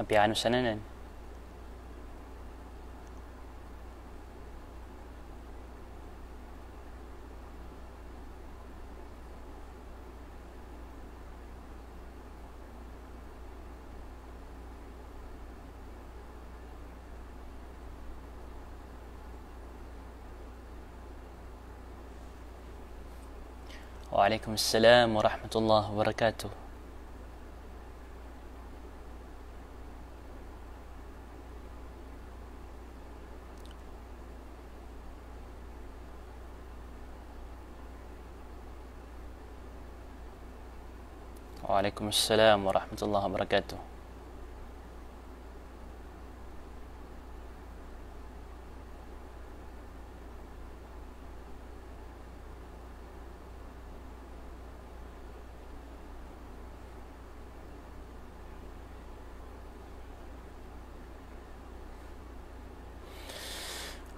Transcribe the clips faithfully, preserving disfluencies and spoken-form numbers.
Apiya ano sanan. Wa alaikum salam wa rahmatullahi wa barakatuh. Wa alaikum salam wa rahmatullahi wa barakatuh.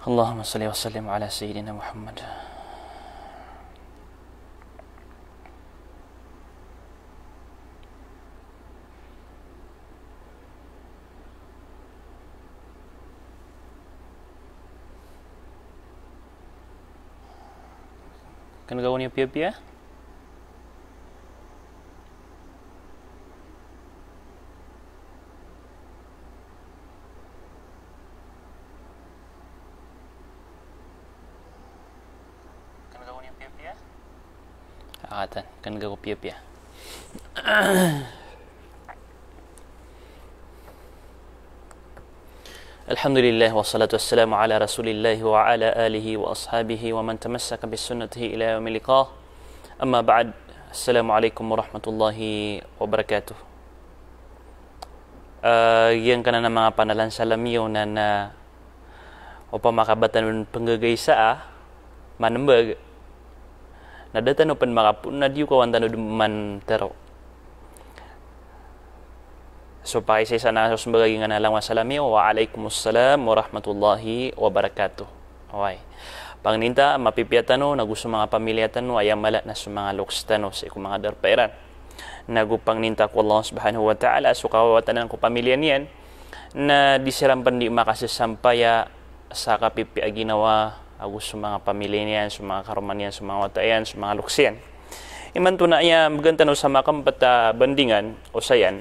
Allahumma salli wa sallim ala Sayyidina Muhammad. Kena gawin niyo piya-piya? Kena gawin niyo piya-piya? Akatan, kena gawin piya-piya. Alhamdulillah, wassalatu wassalamu ala Rasulillah wa ala alihi wa ashabihi wa man tamassaka bi sunnatihi ila yaumil liqa. Amma ba'd. Assalamu alaikum warahmatullahi wabarakatuh. Ah, giyangkanan a manga panalan salamiyo na, na opama ka ba tano pnggagaisa a manmbag, na da tano pn makapoon na di kawan tano dn mantharo. So, pakaisaisa na so smbag a giyangkanan a langowan a salamiyo, "Wa alaikumussalam warahmatullahi wabarakatuh." Oway. Pangninta a mapipiya tano, nago so manga pamilya tano, aya mala na so manga loks tano, sii ko manga darpa iran. Nago pangninta ko Allah subhanahu wa ta'ala, so kawawatanan ko pamilya niyan, na di siran pn di makasasampaya sa kapipiya a ginawa ago so manga pamilya niyan, so manga karoma niyan, so manga wata iyan, so manga loks iyan. Imanto na aya mbgan tano sa makampet a bandingan, osayan,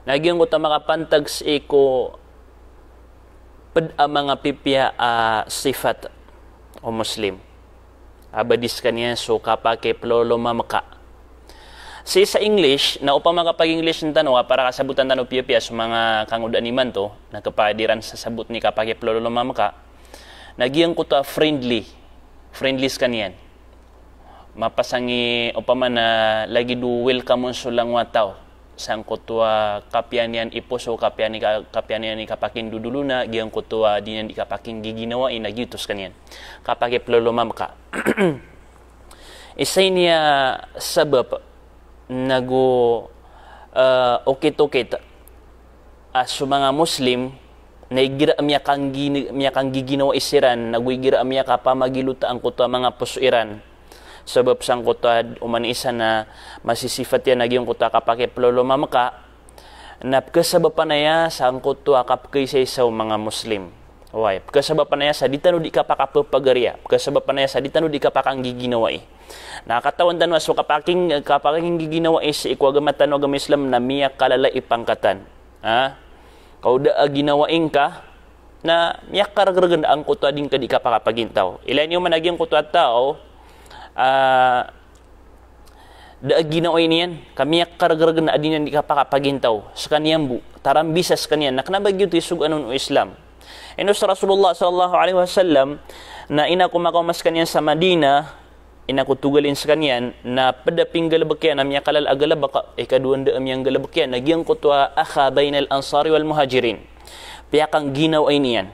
na giyangkoto a makapantag sii ko pd a manga pipiya a sifat o Muslim a ba di skaniyan so kapakiplolomamka. Sii sa English, na opama ka pag-English tano, a para kasabotan tano piyapiya so manga kangodaan imanto, na kapadiran sa sabot i kapakiplolomamka, na giyangkoto a friendly. Friendly skaniyan. Mapasang i opama na lagid o welcome on so langowan a taw. Sangkoto a kapiya niyan iposo, kapiya niyan i ka-, kapiya niyan i kapakindodolona, giyangkoto a di niyan di kapakinggiginawai na giyoto skaniyan. Kapakiplolomamka. Isa ini a sabap nago, eh, okit-okit a so manga Muslim na igira a miyakanggi-, miyakanggiginawai siran, nago igira a miyakapamagilota angkoto a manga poso iran. Sabap sangkoto a oman i isa na masisipat iyan a giyangkoto a kapakiplolomamka, na pkhasabapan aya sangkoto a kapkhaisaisaw o manga Muslim. Oway, pkhasabapan aya sa di tano di kapakapapagariya, pkhasabapan aya sa di tano di kapakanggiginawai. Na katawan tano a so kapaking-, kapakinggiginawai sii ko agama tano a agama Islam na miyakalala i pangkatan. Ha? Ka o da a ginawai ngka, na miyakargrgn angkoto a di ngka di kapakapagintaw. Ilaya niyo man a giyangkoto a taw, ah, da a ginawai niyan, ka miyakargrgn a di niyan di kapakapagintaw skaniyan bo, tarambisa skaniyan, na kna ba giyoto i sogoan on o Islam. Ino so Rasulullah sallallahu alaihi wasallam, na ina ko makaoma skaniyan sa Madinah, ina ko togalin skaniyan, na pd a pinggalbk iyan a miyakalala a galbk, ikadowa nda a miyanggalbk iyan, na giyangkoto a akha bainal Ansari wal Muhajirin. Piyakangginawai niyan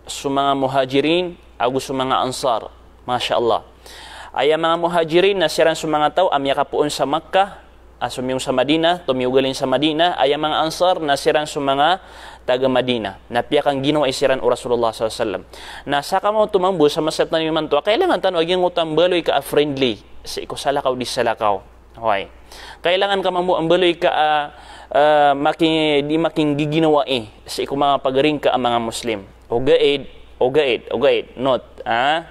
so manga Muhajirin ago so manga Ansar. Masha Allah. Aya manga Muhajirin na siran so manga taw a miyakapoon sa Makkah, a somiyong sa Madinah, tomiyogalin sa Madinah, aya manga Ansar na siran so manga taga Madinah. Na piyakangginawai siran o Rasulullah sallallahu alaihi wasallam. Na sakamaoto mambo sa masa tano imanto a kailangan tano a giyangkoto a mbaloy ka a friendly sii ko salakaw di salakaw. Oway. Kailangan ka mambo a mbaloy ka a, ah, maki-, di makinggiginawai sii ko manga pagari ngka a manga Muslim. Ogaid, ogaid, ogaid. Note, ah?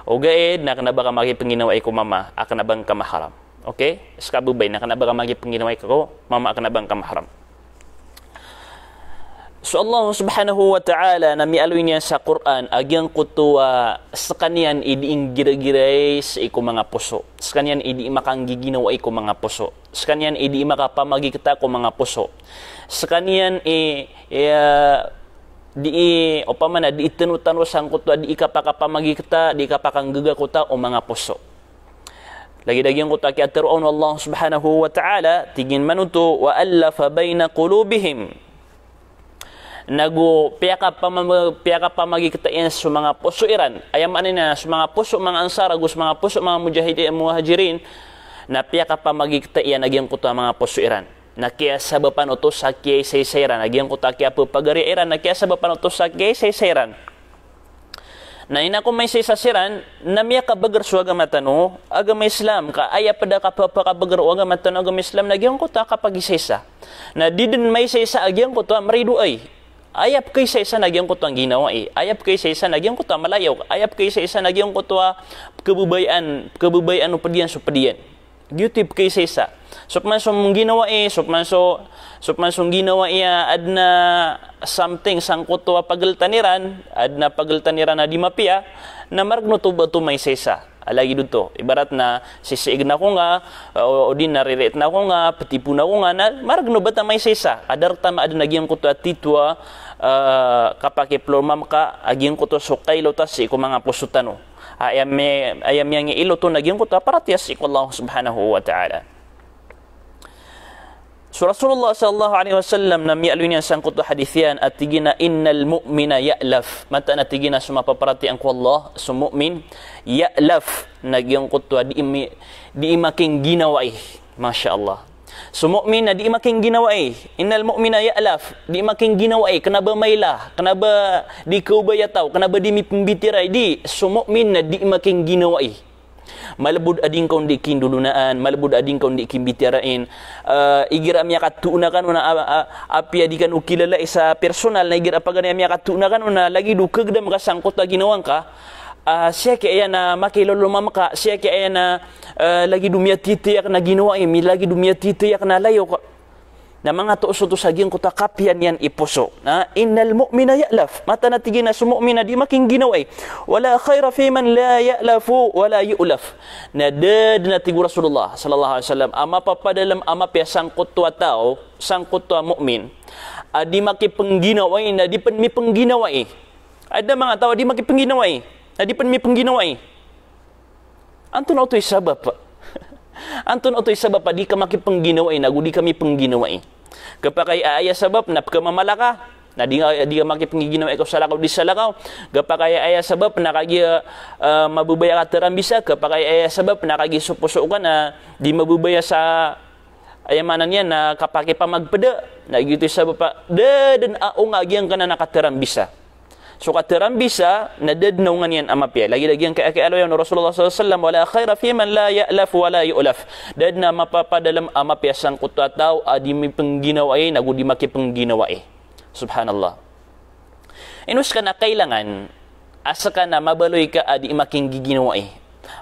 Ogaid na kna ba ka makipngginawai ko mama a kna ba ngka mahram. Okay? Ska babay na kna ba ka makipngginawai ko mama a kna ba ngka mahram. So Allah subhanahu wa ta'ala na miyaaloy niyan sa Qur'an a giyangkoto a skaniyan i dii nggiragirai sii ko manga poso. Skaniyan i dii makanggiginawai ko manga poso. Skaniyan i dii makapamagikta ko manga poso. Skaniyan i, i, ah, dii, opama na dii tano-tano sangkoto a dii kapakapamagikta, dii kapakanggagakota o manga poso. Lagid a giyangkoto a kiyatharo on o Allah subhanahu wa ta'ala, tig iyan man oto, "Wa allafa baina qulubihim." Nago piyakapama-, piyakapamagikta iyan so manga poso iran. Aya maana niyan na so manga poso o manga Ansar, ago so manga poso o manga Mujahidi-, Muhajirin, na piyakapamagikta iyan a giyangkoto a manga poso iran. Na kiyasabapan oto sa kiyaisaisa iran, a giyangkoto a kiyapapagari iran, na kiyasabapan oto sa kiyaisaisa iran. Na ina ko maisaisa siran, na miyakabager so agama tano, agama Islam, ka aya pd a kapapakabager o agama tano, agama Islam, na giyangkoto a kapagisaisa. Na di dn maisaisa a giyangkoto a mridoay. Aya pkaisaisa na giyangkoto a ngginawai. Aya pkaisaisa na giyangkoto a malayaw. Aya pkaisaisa na giyangkoto a pkhababayaan, pkhababayaan o pd iyan so pd iyan. Giyoto i pkaisaisa. So pman so ngginawai, so pman so, so pman so ngginawai a adn a something sangkoto a pagltan iran, adn a pagltan iran a di mapiya, na margn oto ba oto maisaisa. A lagid oto, ibarat na sisiign ako nga, o, odi na ririitn ako nga, ptipon ako nga, na margn o ba ta maisaisa. Adar ta ma adn a giyangkoto a titho a, ah, kapakiplomam ka, a giyangkoto so kailota sii ko manga poso tano. Aya mi-, aya miyangiilot on a giyangkoto a paratiyaya sii ko Allah subhanahu wa ta'ala. So Rasulullah sallallahu alaihi wasallam na miyaaloy niyan sangkoto a hadith iyan a tig iyan a, "Innal mu'mina ya'laf." Mataan a tig iyan a so mapaparatiyaya ko Allah, so mu'min, ya'laf, na giyangkoto a dii mi-, dii makingginawai. Masha Allah. So mu'min na dii makingginawai. Innal mu'mina ya'laf. Dii makingginawai. Kna ba maila. Kna ba di kaobay a taw. Kna ba di mipmbitiyarai. Di. So mu'min na dii makingginawai. Malbod a di ngka on dii kindolonaan. Malbod a di ngka on dii kimbitiyarain. Ah, igira miyakatoon akan on a, a, a, apiya di kano kilalai sa personal. Na igira paganay a miyakatoon akan on a lagid o kagdam ka sangkoto a ginawa ngka. Ah, siyaki aya na makilolomam ka, siyaki aya na, ah, lagid o miyatitiyaya akn a ginawai, mi-, lagid o miyatitiyaya akn a layok. Na manga toos oto sa giyangkoto a kapiya niyan i poso. Na, "Innal mu'mina ya'laf." Mataan a tig iyan a so mu'min na dii makingginawai. "Wala khaira fi man la ya'lafu wala yu'laf." Na da dn a tig o Rasulullah sallallahu alaihi wasallam a mapapadalm a mapiya sangkoto a taw, sangkoto a mu'min a dii makipngginawai, na dii pn mipngginawai. Adn a manga taw a dii makipngginawai, na dii pn mipngginawai. Antonaa oto i sabap? Antonaa oto i sabap a dii ka makipngginawai, nago dii ka mipngginawai? Khapakay a aya sabap na pkhamamala ka, na dii, dii ka makipngginawai ko salakaw di salakaw. Khapakay a aya sabap na kagiya, ah, mababaya ka tarambisa. Khapakay a aya sabap na kagiya so poso ka na dii mababaya sa Aya maana niyan na kapakipamagpda, na giyoto i sabap a da dn a onga a giyangkanan a katarambisa. So katarambisa na da dn a onga niyan a mapiya. Lagid a giyangkai a kiyaaloya on o Rasulullah sallallahu alaihi wasallam, "Wala khaira fi man la ya'laf wa la yu'laf." Da dn a mapapadalm a mapiya sangkoto a taw a dii mipngginawai nago dii makipngginawai. Subhanallah. Ino ska na kailangan a ska na mabaloy ka a dii makinggiginawai,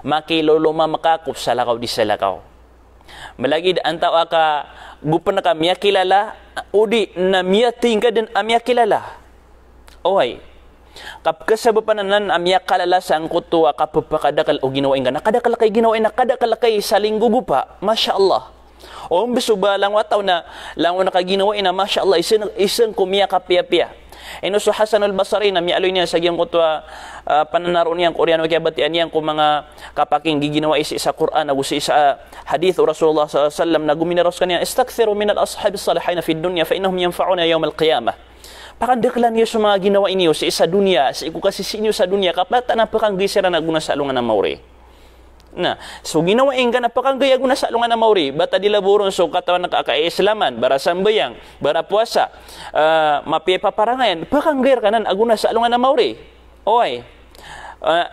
makilolomam ka ko salakaw di salakaw. Malagid antawaa ka gopn ka miyakilala, odi na miyathay ngka dn a miyakilala. Oway. Kapkhasabapan anan a miyakalala sangkoto a kapphakadakl o ginawai ngka, na kadakl ka i ginawai, na kadakl ka i salinggogopa. Masha Allah. O mbs o ba langon a taw na, langon ka ginawai na, masha Allah, isa, isa ko miyakapiyapiya. Ino so Hasan al-Basri na miyaaloy niyan sa giyangkoto a, ah, pananaroon iyan ko oriyan o kiyabatiya niyan ko manga kapakinggiginawai sii sa Qur'an ago sii sa, ah, hadith o Rasulullah sallallahu alaihi wasallam na gominaraw skaniyan, "Istakthiru min al-ashabi salihin fi dunya fa innahum yanfa'una yawm al-qiyamah." Pakandakla niyo so manga ginawai niyo sii sa doniya, sii ko kasisii niyo sa doniya, ka mataan a pakanggay siran a gona sa alongan a maori. Na, so ginawai ngka na pakanggay a gona sa alongan a maori, bata di laboron so katawan ka a kaislaman, barasambayang, barapowasa, ah, mapiya i paparangayan, pakanggay rka nan a gona sa alongan a maori. Oway. Ah,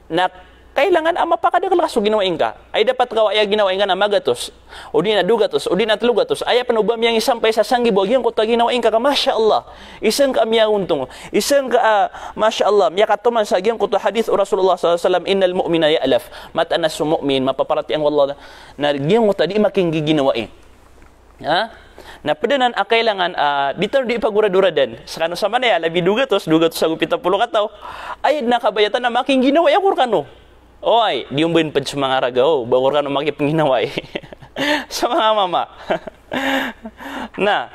na kailangan a mapakadakl ka so ginawai ngka. Ay dapat ka o aya ginawai ngka na magatos, o di na dogatos, o di na tlogatos. Aya pn o ba miyangisampay sa sanggibo a giyangkoto a ginawai ngka ka, masha Allah. Isa ngka a miyaontong, isa ngka a, masha Allah, miyakatoman sa giyangkoto a hadith o Rasulullah sallallahu alaihi wasallam, "Innal mu'mina ya'laf." Mataan a so mu'min, mapaparatiyaya ko Allah, na giyangkoto a di makinggiginawai. Ha? Na pd anan a kailangan, ah, di tano di pagoradoradan. Skano sa manaya, labi dogatos, dogatos ago pito polo kataw. Aya dn a kabayatan a makingginawai ako rkano. Oway, di on bn pd so manga raga, o, ba ako rkano makipngginawai. Sa manga mama. Na,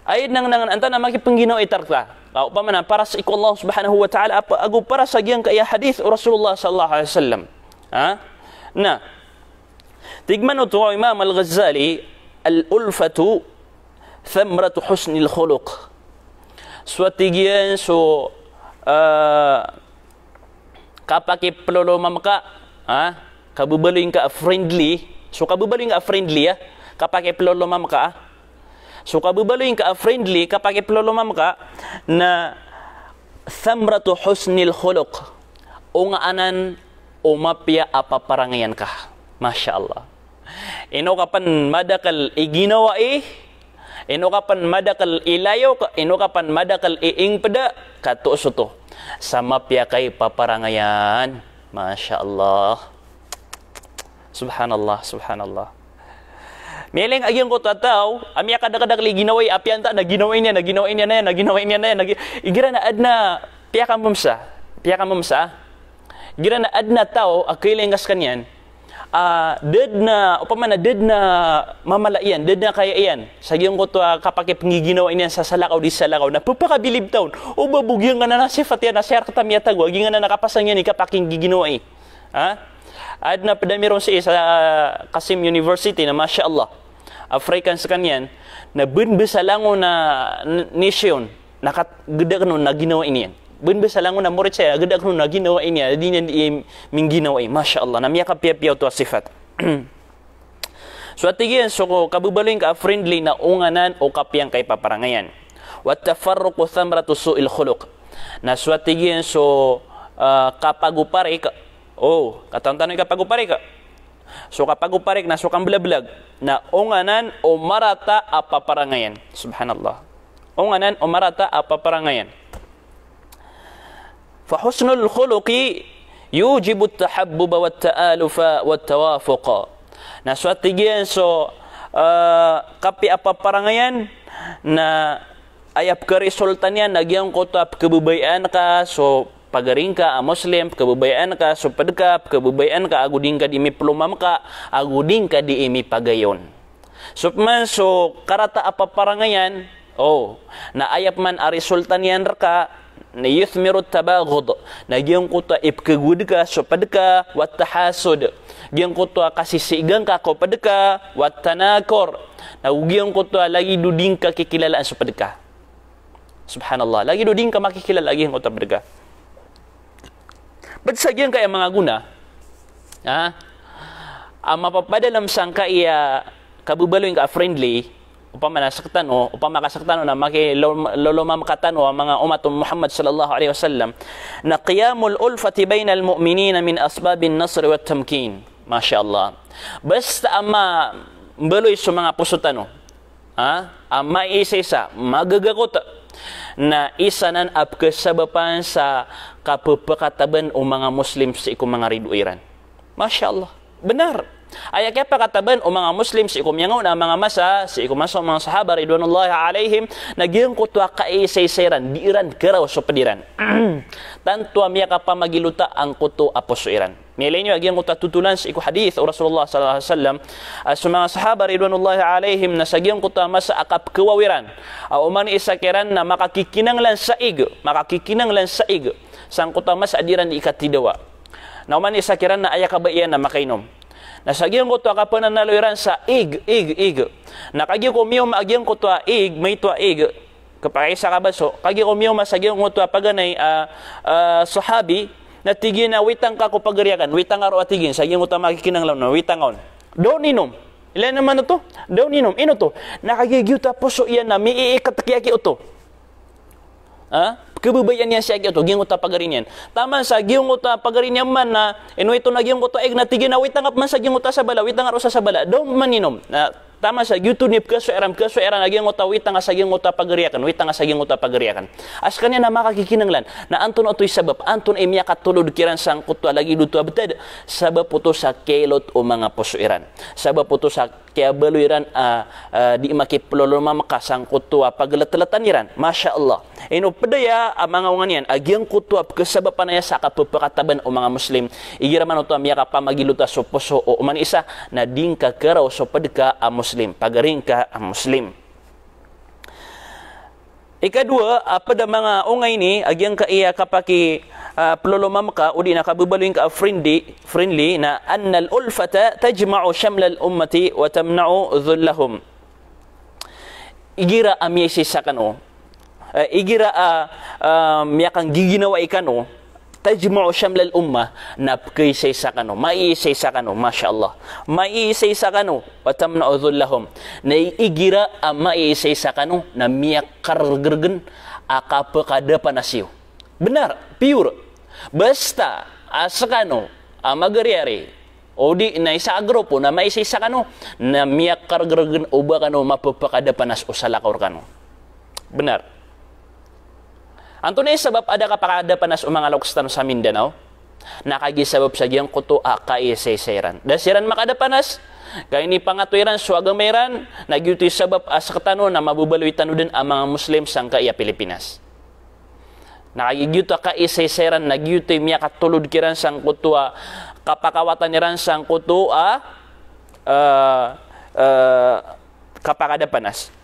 aya dn a nangnangan antaa na makipngginawai rka. Ka opama na para sii ko Allah subhanahu wa ta'ala, apa, ago para sa giyangkaya hadith o Rasulullah sallallahu alaihi wasallam. Ha? Na, Tig man oto o Imam Al-Ghazali, "Al-ulfatu thamratu husnil khuluq." So, a tig iyan, so, ah, kapakiplolomam ka, ha? Kababaloy ngka a friendly. So, kababaloy ngka a friendly, ha? Kapakiplolomam ka, ha? So, kababaloy ngka a friendly, kapakiplolomam ka, na thamratu husnil khuluq. Onga anan o mapiya a paparangayan ka. Masha Allah. Ino ka pn madakl i ginawai, ino ka pn madakl i layok, ino ka pn madakl i ingpda, katoos oto sa mapiya ka i paparangayan. Masha Allah. Subhanallah, subhanallah. Miyailay ngka a giyangkoto a taw a miyakadakadakl i ginawai, apiya antaa na ginawai niyan, na ginawai niyan aya, na ginawai niyan aya, na gi-, igira na adn a, piyakamemsa, piyakamemsa. Igira na adn a taw a kailay ngka skaniyan, ah, da dn a, opama na da dn a mamala iyan, da dn a kaya iyan sa giyangkoto a kapakipnggiginawai niyan sa salakaw di salakaw, na pphakabilib ta on. O ba bo giyangkanan a sifat iyan a sii rktano miyatago a giyangkanan a kapasang iyan i kapakinggiginawai. Ha? Adn a pd ami ron sii sa Qasim University na, masha Allah, African skaniyan, na bn bsa langon a n-, nisyon, na kat-, gdakn on na ginawai niyan. Bn bsa langon a morit saya, gdakn on na ginawai niyan, di niyan di mingginawai. Masha Allah, na miyakapiyapiya oto a sifat. So, a tig iyan, so, kababaloy ngka a friendly na onga anan o kapiya ngka i paparangayan. Wat tafarruqu thamratu su'il khuluq. Na so, a tig iyan, so, ah, kapagoparik, o, katawan tano i kapagoparik. So, kapagoparik na so kamblablag na onga anan o marata a paparangayan. Subhanallah. Onga anan o marata a paparangayan. Fa husnul khuluqi yujibu at-tahabbuba wat-ta'alufa wat-tawafuqa. Na so, a tig iyan, so, ah, kapiya a paparangayan na aya pkarisulta niyan na giyangkoto a pkhababayaan ka so pagari ngka a Muslim, pkhababayaan ka so pd ka, pkhababayaan ka ago di ngka di miplomam ka, ago di ngka di mipagayon. So pman so karata a paparangayan, o, na aya pman a resulta niyan rka, na yuthmiru tabaghud, na giyangkoto a ipkhagowad ka so pd ka, wat tahasud, giyangkoto a kasisigan ka ko pd ka, wat tanakur, na giyangkoto a lagid o di ngka kikilalaan so pd ka. Subhanallah. Lagid o di ngka makikilala a giyangkoto a pd ka. Pd sa giyangkaya manga gona, ha? A mapapadalm sangkaya kababaloy ngka a friendly, opama na sktano, opama ka sktano na makilolom-, lolomam katano a manga umat o Muhammad sallallahu alaihi wasallam, na qiyamul ulfati bainal mu'minina min asbabin nasri wat tamkin. Masha Allah. Basta a mambaloy so manga poso tano, ha? A maiisaisa, magagakot, na isa nan a pkhasabapan sa kapphakataban o manga Muslim sii ko manga ridoay iran. Masha Allah. Bnar. Aya kiyapakataban o manga Muslim sii ko miyangaoona a manga masa, sii ko masa o manga sahaba ridwanullahi alaihim, na giyangkoto a kaiisaisa iran, di iran karaw so pd iran. Tanto a miyakapamagilota angkoto a poso iran. Miyailay niyo a giyangkoto a totolan sii ko hadith o Rasulullah sallallahu alaihi wasallam, a so manga sahaba ridwanullahi alaihim na sa giyangkoto a masa a kapkhawaw iran, a oman i isa kiran na makakikinanglan sa ig, makakikinanglan sa ig, sangkoto a masa a di iran di ikatidawa. Na oman i isa kiran na aya kabaya iyan na makainom. Na sa giyangkoto a kapananalo iran sa ig, ig, ig. Na kagiya ko miyaoma a giyangkoto a ig, maito a ig, Kapakaisa ka ba so, kagiya ko miyaoma sa giyangkoto a paganay a, a, sahabi, na tig iyan a witang ka ko pagari akn, witang ka ro a tig iyan, sa giyangkoto a makikinanglan on, witang ka on. Da on inom. Ilay na man oto, da on inom, ino oto. Na kagiya giyoto a poso iyan na miiikat kiyaki oto. Ha? Kababayaan iyan sii a giyoto, giyangkoto a pagari niyan. Taman sa giyangkoto a pagari niyan man na, ino ito na giyangkoto a ig na tig iyan a witang ka pman sa giyangkoto a sabala, witang ka roo sa sabala. Da on pman inom. Na, taman sa giyoto i pkasowa iran, pkasowa iran a giyangkoto a witang ka sa giyangkoto a pagari akn, witang ka sa giyangkoto a pagari akn. A skaniyan na makakikinanglan. Na antonaa oto i sabap, antonaa i miyakatolod kiran sangkoto a lagid oto a btad. Sabap oto sa kailot o manga poso iran. Sabap oto sa kiyabaloy iran a, a, di makiplolomamka sangkoto a paglatlataan iran. Masha Allah. Ino pd aya a manga onga niyan a giyangkoto a pkhasabapan aya sa kapphakataban o manga Muslim. Igira man oto a miyakapamagilota so poso o oman i isa na di ngka karaw so pd ka a Muslim. Pagari ngka a Muslim. Ikadowa, a pd a manga onga ini, a giyangkaya kapaki, a, plolomamka, odi na kababaloy ngka a friendly, friendly, na annal ulfata tajma'u shamlal ummati wa tamna'u dhullahum. Igira a miyaisaisa kano. Eh, igira a, a, miyakanggiginawai kano. Tajma'u shamlal ummah, na pkaisaisa kano, maiisaisa kano, masha Allah. Maiisaisa kano, wa tamna'u dhullahum. Na i-, igira a maiisaisa kano, na miyakargrgn a kapakadapanas iyo. Bnar, pure. Basta, a skano, a magariari, odi na isa a grupo, na maiisaisa kano, na miyakargrgn o ba kano mapapakadapanas o salakaw rkano. Bnar. Antonaa i sabap a da kapakadapanas o manga loks tano sa Mindanao? Na kagiya sabap sa giyangkoto a kaisaisa iran. Da siran makadapanas, ka inipangatoy iran so agama iran, na giyoto i sabap a sktano na mababaloy tano dn a manga Muslim sangkaya Pilipinas. Na kagiya giyoto a kaisaisa iran, na giyoto i miyakatolod kiran sangkoto a kapakawatan iran sangkoto a, eh, eh, kapakadapanas.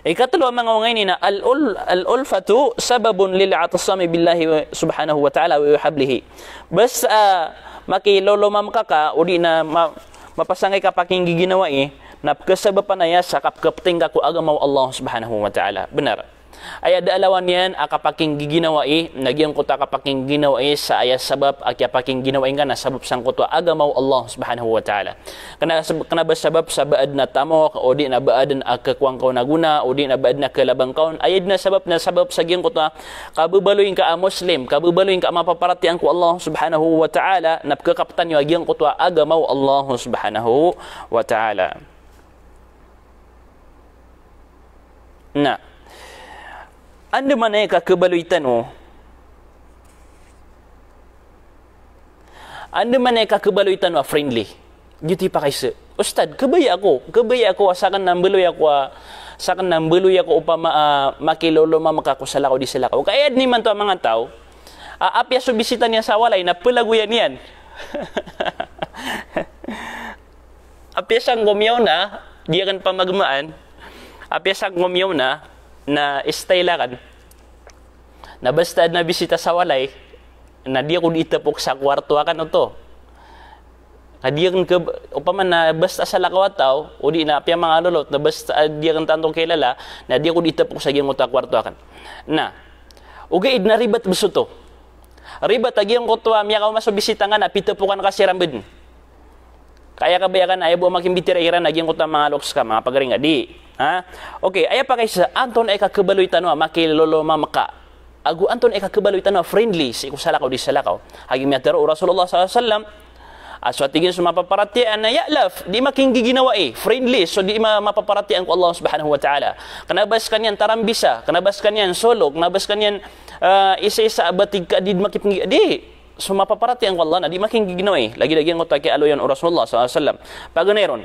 Ikatlo a manga onga ini na al-ul-, al-ulfatu sababun lil i'tisami billahi wa, subhanahu wa ta'ala wa hablihi. Basta, ah, makilolomamka ka, odi na ma-, mapasang ka i kapakinggiginawai, na pkhasabapan aya sa kapkhapting ka ko agama o Allah subhanahu wa ta'ala. Bnar. Aya da a lawan iyan a kapakinggiginawai, na giyangkoto a kapakinggiginawai sa aya sabap a kiyapakingginawai ngka na sabap sangkoto a agama o Allah subhanahu wa ta'ala. Kna sab-, kna ba sabap sa ba adn a tamok, odi na ba adn a khakowa ngka on a gona, odi na ba adn a khalaba ngka on. Aya dn a sabap na sabap sa giyangkoto a kababaloy ngka a Muslim, kababaloy ngka a mapaparatiyaya ko Allah subhanahu wa ta'ala, na pkhakaptan iyo a giyangkoto a agama o Allah subhanahu wa ta'ala. Na, andamanaya i kakhabaloy tano, andamanaya i kakhabaloy tano a friendly. Giyoto i pakaiza. Ustad, khabaya ako, khabaya ako a sakn na mbaloy ako a, sakn na mbaloy ako opama a makilolomamka ko salakaw di salakaw. Ka aya dn imanto a manga taw a apiya so bisita niyan sa walay na plagoyan iyan. Apiya sangkomiyaw na, di akn pamagmaan. Apiya sangkomiyaw na, na style akn. Na basta adn a bisita sa walay, na di ako di itapok sa kwarto akn oto. Na di akn kha-, opama na basta salakaw a taw, odi na apiya manga lolot, na basta, ah, di akn tanto kailala, na di ako di itapok sa giyangkoto a kwarto akn. Na, ogaid na ribat bes oto. Ribat a giyangkoto a miyakaoma so bisita ngka na pitapokan ka siran bdn. Ka aya kabaya akn, aya bo a makimbitiyarai kiran a giyangkoto a manga loks ka, manga pagari ngka, di. Ha? Okay, aya pakaiza, antonaa i kakhabaloy tano a makilolomamka. Ago antonaa i kakhabaloy tano a friendly sii ko salakaw di salakaw. Kagiya miyatharo o Rasulullah sallallahu alaihi wasallam, a so tig iyan so mapaparatiyaya na ya'laf, di makinggiginawai, friendly, so di ma-, mapaparatiyaya ko Allah subhanahu wa ta'ala. Kna ba skaniyan tarambisa, kna ba skaniyan solo, kna ba skaniyan, ah, isaisa a ba tig ka di makipnggi-, di. So mapaparatiyaya ko Allah na di makinggiginawai. Lagid a giyangkoto a kiyaaloy on o Rasulullah sallallahu alaihi wasallam. Paganay ron.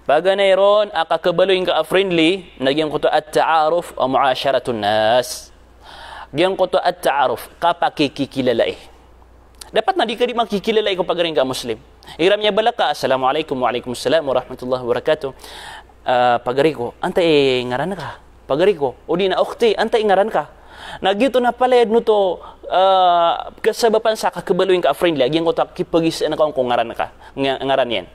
Paganay ron a kakhabaloy ngka a friendly, na giyangkoto at-ta'aruf wa mu'asharatun nas. Giyangkoto at-ta'aruf, kapakikikilalai. Dapat na di ka di makikilalai ko pagari ngka a Muslim. Igira miyabalak ka, "Assalamu alaikum." "Wa alaikum salam wa rahmatullahi wa barakatuh." Ah, pagari ko, antai ngaran ka? Pagari ko, odi na ukhti, antai ngaran ka? Na giyoto na palaya dn oto, ah, kasabapan sa kakhabaloy ngka a friendly, a giyangkoto a kipagizaan ka on ko ngaran ka, nga-, ngaran iyan.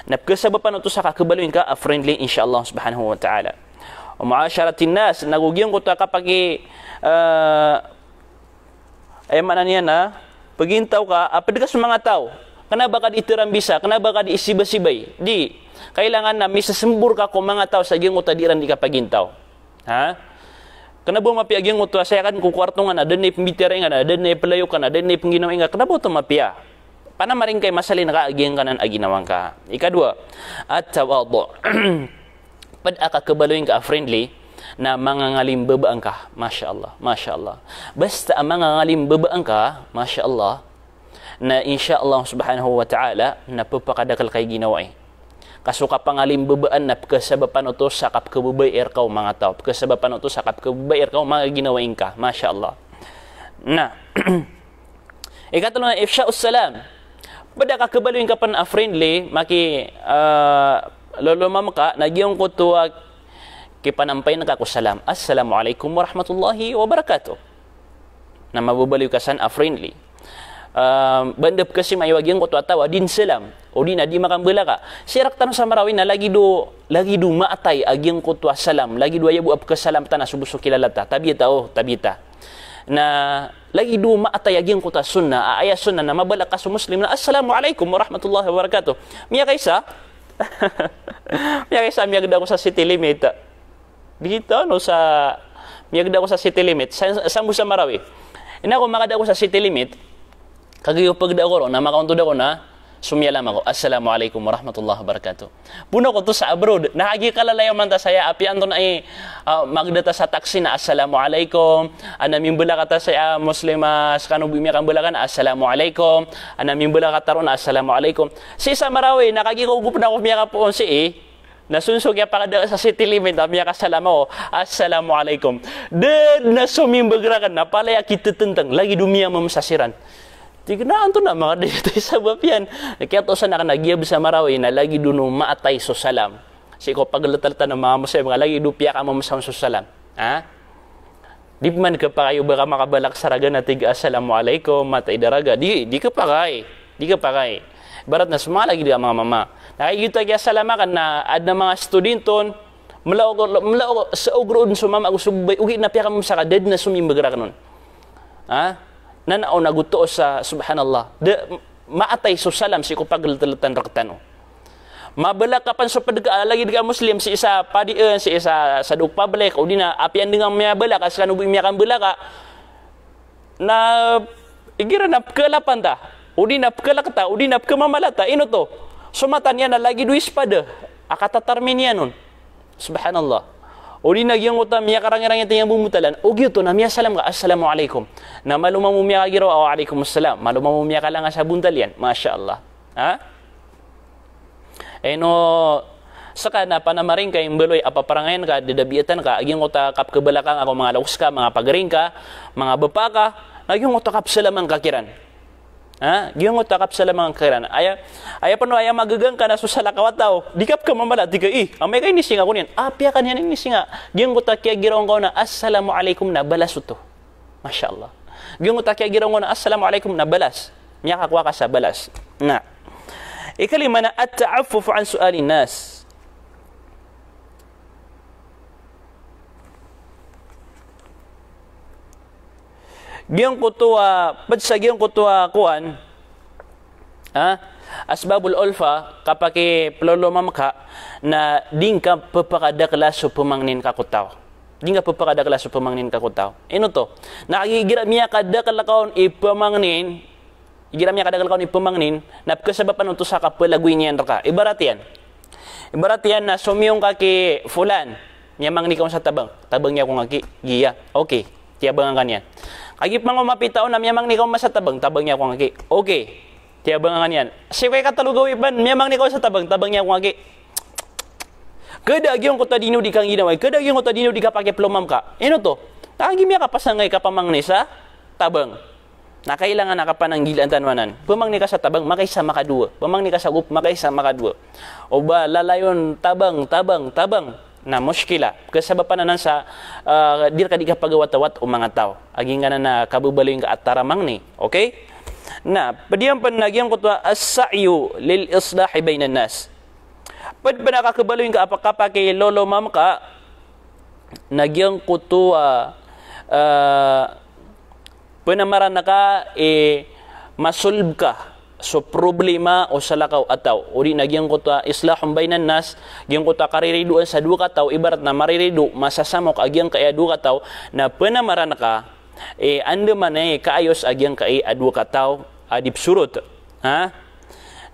Na pkhasabapan oto sa kakhabaloy ngka a friendly, insha Allah subhanahu wa ta'ala. Wa mu'asharatin nas, nago giyangkoto a kapaki, ah, aya maana niyan na, pagintaw ka, a pd ka so manga taw. Kna ba ka di tarambisa, kna ba ka di isibasibay. Di, kailangan na misasmbor ka ko manga taw sa giyangkoto a di iran di kapagintaw. Ha? Kena bo mapiya a giyangkoto a saya kan ko kwarto nga na da niyan i pembitiyarai nga na da niyan i pelayokan na da niyan i pengginawai nga, kena bo oto mapiya. Panamaring ka i masalin ka a giyangkanan a ginawa ngka. Ikadowa, at-tawadu'. Ped a kakebaloy ngka a friendly na mangangalimbaba ngka. Masha Allah, masha Allah. Basta a mangangalimbaba ngka, masha Allah, na insha Allah subhanahu wa ta'ala na pepakadakel ka i ginawai. Ka so kapangalimbabaan na pekesabapan oto sa kapekebebay reka o manga taw. Pekesabapan oto sa kapekebebay reka o manga ginawai ngka. Masha Allah. Na, ikatelo na ifsha'us salam. Ped a kakebaloy ngka pen a friendly, maki, ah, loloma meka, na giyangkoto a kipanampayan ka ko salam. Assalamu alaikum warahmatullahi wabarakatuh. Na mababaloy ka san a friendly. Ah, ba anda pekasimayo a giyangkoto a taw a di nsalam, o di na di makambelaka. Sii rektano sa Marawi na lagid o, lagid o maatay a giyangkoto a salam, lagid o aya bo a pekesalam tano so bo so kilala ta. Tabiya ta, o, tabiya ta. Na lagid o maatay a giyangkoto a sunnah, a aya sunnah na mabalak ka so Muslim na, "Assalamu alaikum warahmatullahi wabarakatuh." Miyakaisa, miyakaisa, miyagda ko sa city limit. Di kita, no, sa, miyagda ko sa city limit. Sa, sa bo sa Marawi. Ina ko magda ko sa city limit. Kagiya pagda ko ron, na makaontod ako na, so miyalam ako, "Assalamu alaikum warahmatullahi wabarakatuh." Poon ako oto sa abroad. Na kagiya kalalayaman ta saya, apiya antonaa i, ah, magda ta sa taxi na, "Assalamu alaikum." Ana mimbelaka ta saya, Muslim, ah, sekano bo i miyakambelaka na, "Assalamu alaikum." Ana mimbelaka ta ron, "Assalamu alaikum." Sii sa Marawi, na kagiya ko gop na ko miyakapoon sii, na sonso kiyapakada sa city limit, na miyakasalam ako, "Assalamu alaikum." Da den a somimbag raken, na palaya kitetenteng, lagid o miyamamesa siran. Tig iyan a antonaa manga di, di sabap iyan. Na kiyatosan aken a giya bo sa Marawi na lagid o maatay so salam. Sii ko pagletaleta na manga Muslim, lagid o piyakamamesa on so salam. Ha? Di pman kepakay o ba ka makabalak sa raga na tig a, "Assalamu alaikum," matay da raga. Di, di kepakay. Di kepakay. Ibarat na so manga lagid a manga mama. Na kagiya giyoto a kiyasalam aken na aden a manga student on, melaog, melaog, sa ogro on so mama ago so babay, ogaid na piyakamamesa ka, da den a somimbag raken on. Ha? Na, na, o, na goto sa, subhanallah. Da, maatay so salam sii ko pagletaleta rektano. Mabalak ka pen so ped ka, lagid ka Muslim, sii sa padian, sii sa, sa dowa ko public, o di na, apiya anda nga miyabalak, a sekano bo i miyakambelaka. Na, igira na pekelapan ta, o di na pekelek ta, o di na pekemamala ta, ino oto? So mata niyan na lagid o ispada a katatarmi niyan on. Subhanallah. O di na giyangkoto a miyakarangirangi ta iyan bo motalan. O giyoto na miyasalam ka, "Assalamu alaikum." Na malo mambo miyakagiraw a, "Wa alaikum assalam." Malo mambo miyakalangas a bontal iyan. Masha Allah. Ha? Ino, seka na panamaring ka i mbaloy a paparangayan ka, dadabiatan ka, a giyangkoto a kapekebelaka nga ko manga loks ka, manga pagaring ka, manga bapa ka, na giyangkoto a kapesalaman ka kiran. Ha? Giyangkoto a kapesalaman ka kiran. Aya, aya pen o aya magaga ngka na so salakaw a taw. Di ka pekemamala, tig ka, "Ih, amay ka inisinga ko niyan." Apiya ka niyan inisinga. Giyangkoto a kiyagiraw ngka on a, "Assalamu alaikum," na balas oto. Masha Allah. Giyangkoto a kiyagiraw ngka on a, "Assalamu alaikum," na balas. Miyakakowa ka sa balas. Na. Ikalima na at-ta'affuf an su'alin nas. Giyangkoto a, ped sa giyangkoto a kowan, ha? Asbabul ulfa, kapakipeloloma meka, na di ngka pepakadakela so pemangnin ka ko taw. Di ngka pepakadakela so pemangnin ka ko taw. Ino oto? Na igira miyakadakel ka on i pemangnin, igira miyakadakel ka on i pemangnin, na pekesabapan oto sa kapelagoy niyan reka. Ibarat iyan. Ibarat iyan na somiyong ka ki fulan, miyamangni ka on sa tabang. Tabangi ako ngaki, giya. Okay. Tiyabangan ka niyan. Kagiya pman ko mapita on na miyamangni ka on sa tabang. Tabangi ako ngaki. Okay. Tiyabangan ka niyan. Sii ko ikatelo gawii pen, miyamangni ka on sa tabang. Tabangi ako ngaki. Keda giyangkoto a di niyo di kangginawai. Keda giyangkoto a di niyo di kapakipeloloma meka. Ino oto? Kagiya miyakapasang ka i kapamangni sa tabang. Na kailangan a kapananggilaan tano anan. Pemangni ka sa tabang, makaisa makadowa. Pemangni ka sa gop, makaisa makadowa. O ba lalayon tabang, tabang, tabang. Na mushkila. Kasabapan anan sa, ah, di reka di kapagawatawat o manga taw. A giyangkanan a kababaloy ngka a taramangni. Okay? Na, ped iyan pen a giyangkoto a as-sa'yu lil islahi bainan nas. Ped pen a kakebaloy ngka a kapakiloloma meka, na giyangkoto a, ah, penamaran ka i masolb ka so problema o salakaw a taw. O di na giyangkoto a islahun bainan nas, giyangkoto a kariridoan sa dowa kataw, ibarat na marirido, masasamok a giyangkai a dowa kataw, na pnamaran ka, e, andamanaya i kaayos a giyangkai a dowa kataw a di psorot. Ha?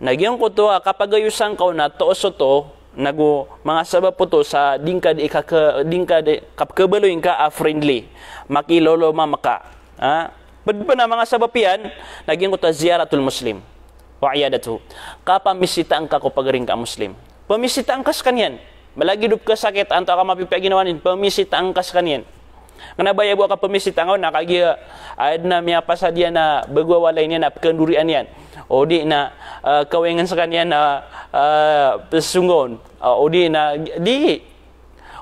Na giyangkoto a kapagayosan ka on na toos oto, nago manga sabap oto sa di ngka di kaka-, di ngka di kapkabaloy ngka a friendly. Makilolomam ka. Ha? Pd pn a manga sabap iyan, na giyangkoto a ziyaratul muslim wa iyadatuhu. Kapamisitaan ka ko pagari ngka a Muslim. Pamisitaan ka skaniyan. Malagid o pkhasakit, antaa ka mapipiya a ginawa niyan, pamisitaan ka skaniyan. Kna ba aya bo a kapamisitaan ka on na kagiya adn a miyapasad iyan a bago a walay niyan a pkhandorian iyan. O di na, ah, kawengan skaniyan a, ah, psonggon. Ah, o di na, di.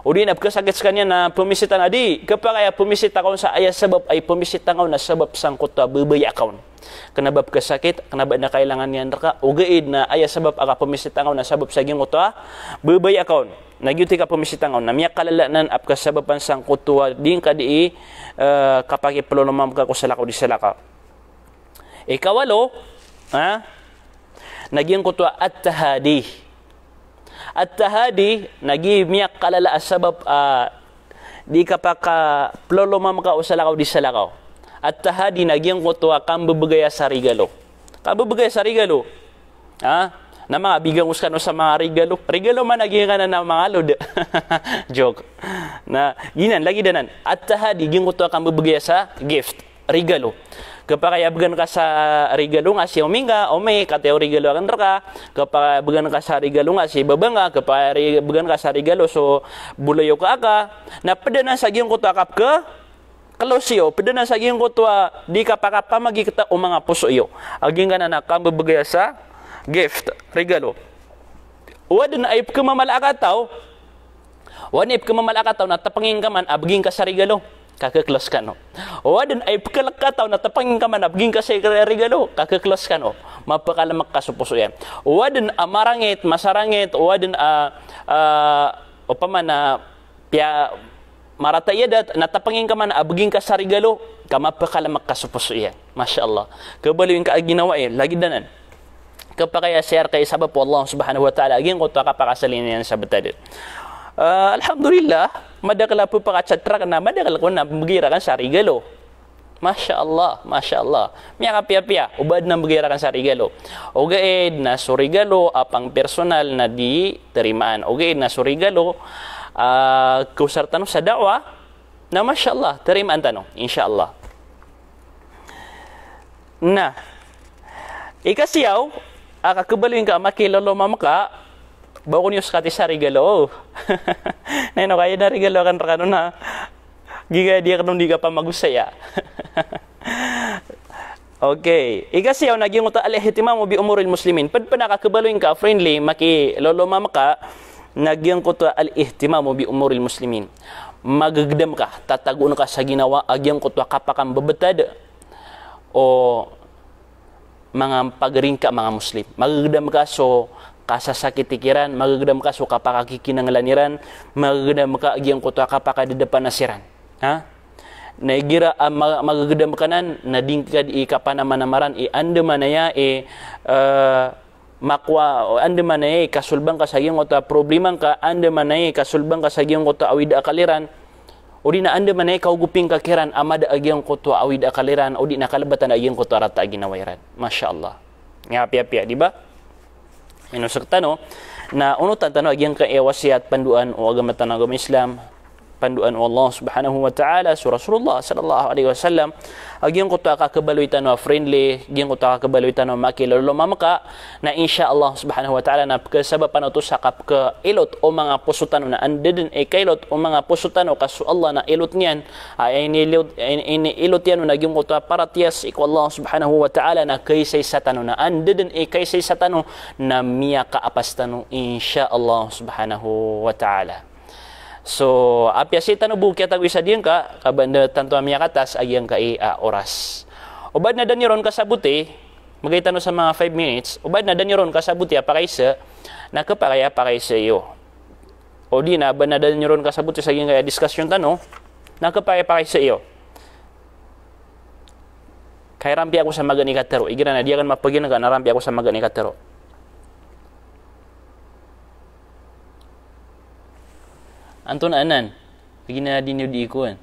O di na pkhasakit skaniyan na pamisitaan, a di, khapakay a pamisita ka on sa aya sabap a ipamisita ka on na sabap sangkoto a babaya ka on. Kna ba pkhasakit, kna ba adn a kailangan iyan rka, ogaid na aya sabap a kapamisita ka on na sabap sa giyangkoto a babaya ka on. Na giyoto i kapamisita ka on na miyakalala anan a pkhasabapan sangkoto a di ngka di, eh, kapakiplolomam ka ko salakaw di salakaw. Ikawalo, ha? Na giyangkoto a at-tahadi. At-tahadi, na giya i miyakalala a sabap a di kapakaplolomam ka o salakaw di salakaw. At-tahadi, na giyangkoto a kambebegaya sa rigalo. Kambebegaya sa rigalo. Ha? Na manga bigango skano sa manga rigalo. Rigalo man a giyangkanan a manga lod. Joke. Na giyanan, lagid anan. At-tahadi, giyangkoto a kambebegaya sa gift. Rigalo. Khapakay a began ka sa rigalo nga si omi nga, omi, katii o rigalo akn rka. Khapakay a began ka sa rigalo nga si baba nga, khapakay a ri-, began ka sa rigalo so bolayoka aka. Na pd anan sa giyangkoto a kapkha-, close iyo, pd anan sa giyangkoto a di kapakapamagikta o manga poso iyo. A giyangkanan a kambebegaya sa gift, rigalo. O adn a ipkhamamala a kataw, o adn a ipkhamamala a kataw na tpngin ka man a begi ngka sa rigalo, ka kha-close kano. O adn a ipkhalk a kataw na tpngin ka man a begi ngka sa rigalo, ka kha-close kano. Mapakalemek ka so poso iyan. O adn a marangit, masarangit, o adn a, a, opama na piya marata i adat, na tpngin ka man a begi ngka sa rigalo, ka mapakalemek ka so poso iyan. Masha Allah. Khabaloy ngka a ginawa iyan, lagid anan. Khapakay a siya rka i sabap o Allah subhanahu wa ta'ala a giyangkoto a kapakasalinan iyan sa btad. Ah, alhamdulillah, madakl a pphakachat rakn na madakl kon a begi rakn sa rigalo. Masha Allah, masha Allah. Miyakapiyapiya, o ba adn a begi rakn sa rigalo. Ogaid na so rigalo a pang-personal na di tarimaan. Ogaid na so rigalo, ah, kaosar tano sa da'wah, na masha Allah, tarimaan tano, insha Allah. Na ikasiyaw a kakhabaloy ngka a makilolomam ka, ba kon iyo skatii sa rigalo. Na ino kaya na rigalo akn rkano na giya di akn on di kapamagosaya. Okay. Ikasiyaw na giyangkoto a al-ihtimamu bi umuril muslimin. Pd pn a kakhabaloy ngka a friendly, makilolomam ka, na giyangkoto a al-ihtimamu bi umuril muslimin. Magegedam ka, tatagoon ka sa ginawa a giyangkoto a kapakambebetad o manga pagari ngka a manga Muslim. Magegedam ka so kasasakiti kiran, magegedam ka so kapakakikinanglan iran, magegedam ka a giyangkoto a kapakadedepanas iran. Ha? Na igira a ma-, magegedam ka nan, na di ngka di kapanamanamaran i andamanaya i, eh, makowa, andamanaya i kasolbang ka sa giyangkoto a problema ngka, andamanaya i kasolbang ka sa giyangkoto a awid a akal iran, o di na andamanaya i kaogopi ngka kiran a mada a giyangkoto a awid a akal iran, o di na kalebatan a giyangkoto a rata a ginawa iran. Masha Allah. Nga apiya-piya, di ba? Ino sektano, na onotan tano a giyangkai a wasiyat, pandoan o agama tano a agama Islam, pandoan o Allah subhanahu wa ta'ala, so Rasulullah sallallahu alaihi wasallam, a giyangkoto a kakhabaloy tano a friendly, giyangkoto a kakhabaloy tano a makilolomam ka, na insha Allah subhanahu wa ta'ala na pkhasabapan oto sa kapkhailot o manga poso tano na anda den i kailot o manga poso tano ka so Allah na ilot niyan, a inilot, in-, inilot iyan on a giyangkoto a paratiyaya sii ko Allah subhanahu wa ta'ala na kaisaisa tano na anda den i kaisaisa tano na miyakaapas tano, insha Allah subhanahu wa ta'ala. So, apiya sii tano bo kiyatagoy sa diyangka, ka ba anda tanto a miyakatas a giyangkai a oras. O ba adn a da niyo ron kasaboti, magay tano sa manga five minutes, o ba adn a da niyo ron kasaboti a pakaisa, na khapakay a pakaisa iyo. O di na, ba adn a da niyo ron kasaboti sa giyangkai a discussion tano, na khapakay a pakaisa iyo. Kay rampiya ko sa magaan i katharo. Igira na di aken mapagingka na rampiya ko sa magaan i katharo. Antonaa anan? Igira na di niyo di ikowan.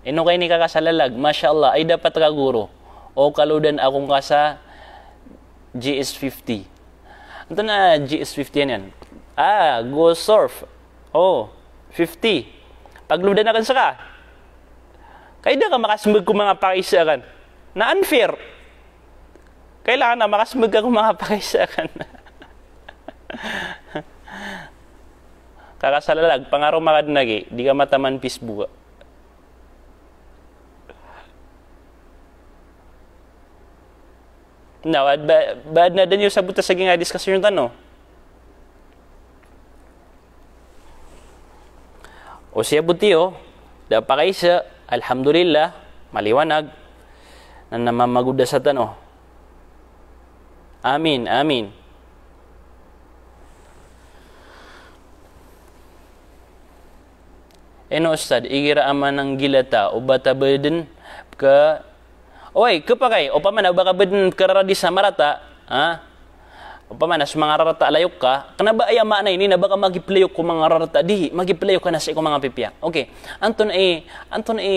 Ino kay ini kakasalalag? Masha Allah, ay dapat ka guro. O kalodan ako ngka sa G S fifty. Antonaa G S fifty anan? Ah, go surf. O, fifty. Paglodan aken seka. Kay da ka makasembag ko manga pakaisa aken. Na unfair. Kailangan na makasembag ka ko manga pakaisa aken. Kakasalalag, pangaroma ka den lagi, di ka mataman Facebook. Na, ba, ba, ba aden a da niyo sabota sa giyangkai a discussion tano. O siyabot iyo, da pakaisa, alhamdulillah, maliwanag, na, na mamagoda sa tano. Amin, amin. Ino, Ustad, igira a mananggila ta o ba ta beden ka, oway, kepakay, opama na o ba ka beden kararadi sa marata, ha? Opama na so manga rarata a layok ka, kena ba aya maana ini na ba ka magiplayok ko manga rarata, di, magiplayok ka na sii ko manga pipiya. Okay, antonaa i, antonaa i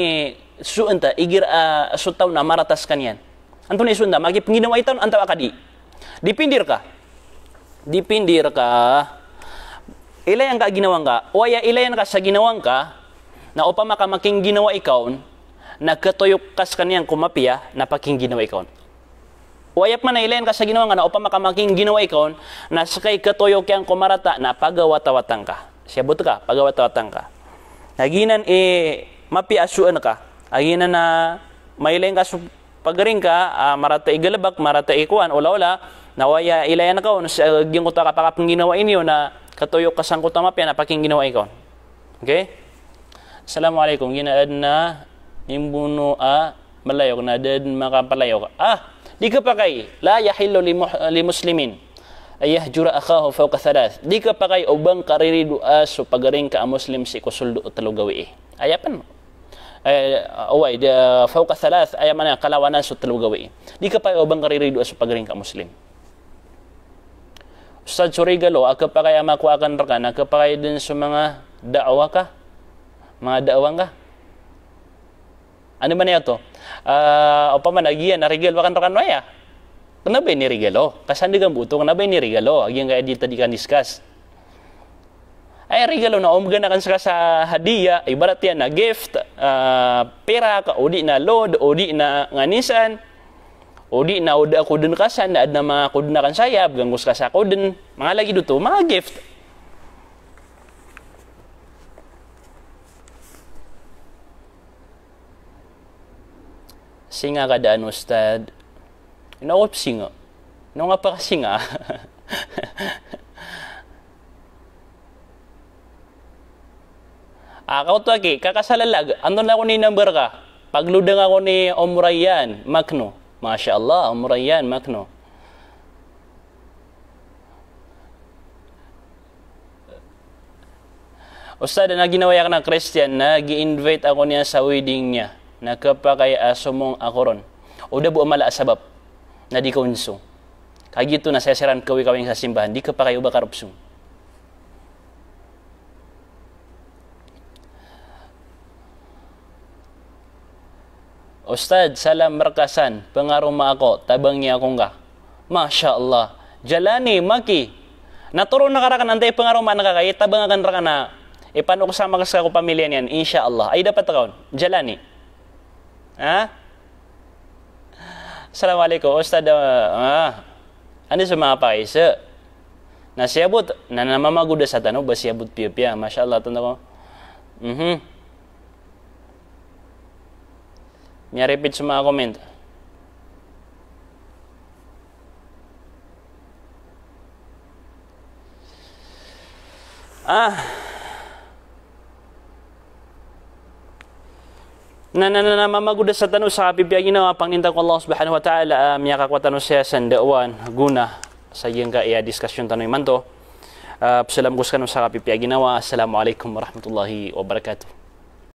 soon ta, igira a so taw na marata sekaniyan. Antonaa i soon ta, magipengginawai taw antawaa ka di. Dipindi reka. Dipindi reka. Ilayan ka a ginawa ngka. O aya ilayan ka sa ginawa ngka, na opama ka makingginawai ka on, na ketoyok ka sekaniyan ko mapiya, na pakingginawai ka on. O aya pman a ilayan ka sa ginawa ngka, na opama ka makingginawai ka on, na seka i ketoyok iyan ko marata, na pagawatawata ngka. Siyabot ka, pagawatawata ngka. Na giyanan i mapiya a soon ka. A giyanan a mailay ngka so pagari ngka, ah, marata i galebek, marata i kowan, olaola, na o aya ilayan ka on sa giyangkoto a kapakapengginawai niyo na ketoyok ka sangkoto a mapiya na pakingginawai ka on. Okay? Assalamualaikum. Giyanan a aden a mimbono a malayok na da den makapalayok. Ah, di kepakay. La yahillu li muh-, li muslimin an yahjura akhahu fawqa thalath. Di kepakay o ba ngka riridoa so pagari ngka a Muslim sii ko soled o telo gawii. Aya pen. Eh, oway, da, fawqa thalath, aya maana kalawanan so telo gawii. Di kepakay o ba ngka riridoa so pagari ngka a Muslim. Ustad, so rigalo a kepakay a makowa aken reka na kepakay den so manga daawa ka. Manga daawa ngka. Ano ba niyan oto? Ah, opama na giya na rigalo aken reka no aya. Kena ba ini rigalo? Kasandegan bo oto, kena ba ini rigalo? A giyangkaya di ta di kan-discuss. Ay, rigalo na omegan aken seka sa hadiya, ibarat iyan na gift, ah, pirak, o di na load, o di na nganin san, o di na o da a koden ka san, na aden a manga koden aken saya, began ko seka sa koden, manga lagid oto, manga gift. Singa ka daan, Ustad. Ino ko singa? Ino nga pakasinga? Ah, kaoto aki, kakasalalag, antonaa kon i number ka? Paglodang ako ni Om Rayyan Makno. Masha Allah, Om Rayyan Makno. Ustad, na ginawai aken a Christian, na gi-invite ako niyan sa wedding niya. Na kepakay a somong ako ron. O da bo a mala a sabap. Na di ka on so. Kagiya oto na saya siran kawikawing sa simbahan. Di kepakay o ba ka ropsong. Ustad, salam reka san, pengaroma ako, tabangi ako ngka. Masha Allah. Jalani, maki. Na toron ka raken antaa i pengaromaan ka, kay tabang aken reka na ipanoksama ka seka ko pamilya niyan, insha Allah. Ay dapat ka on. Jalani. Ha? Assalamualaikum, Ustad, ah, ah. Anda so manga pakaisa? Na siyabot, na, na mamagoda sa tano, ba siyabot piyapiya. Masha Allah, tanda ko. Mhm. Miya-repeat so manga comment. Ah. Na, na, na, na, mamagoda sa tano sa kapipiya a ginawa, pangninta ko Allah Subhanahu wa Ta'ala, ah, miyakakowa tano saya sa ndaowan, gona, sa giyangkaya discussion tano imanto. Ah, pesalam ko sekano sa kapipiya a ginawa. Assalamualaikum warahmatullahi wabarakatuh.